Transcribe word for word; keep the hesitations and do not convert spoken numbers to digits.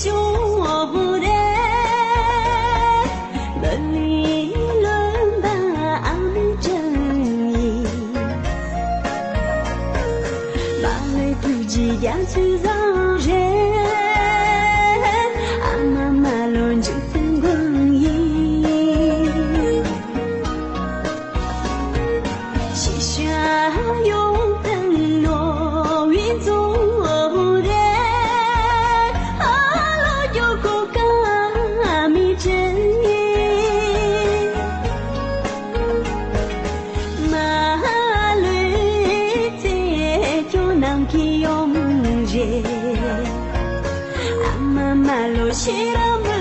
ཞོ་རེད། མི་ལུས་ལོན་པ་ཨ་མའི་དྲིན་ཡིན། མ་ལུས་ཐུགས་རྗེའི་རྒྱ་མཚོའི་བཟང་རེད། ཨ་མ་མ་ལོ་འཇུག་ཐུན་མགོན་ཡིན། ཤེས་བྱ་ཡོང་དང་ནོར་བུའི་མཛོད་རེད། ཨ་ལོ་རྒྱུ་གོ་ཀ་མི་དྲན། མ་ལུས་ཚེ་ཁྱོད་ནམ་མཁའི་ཡུམ་རེད། ཨ་མ་མ་ལོ་ཤེས་རབ་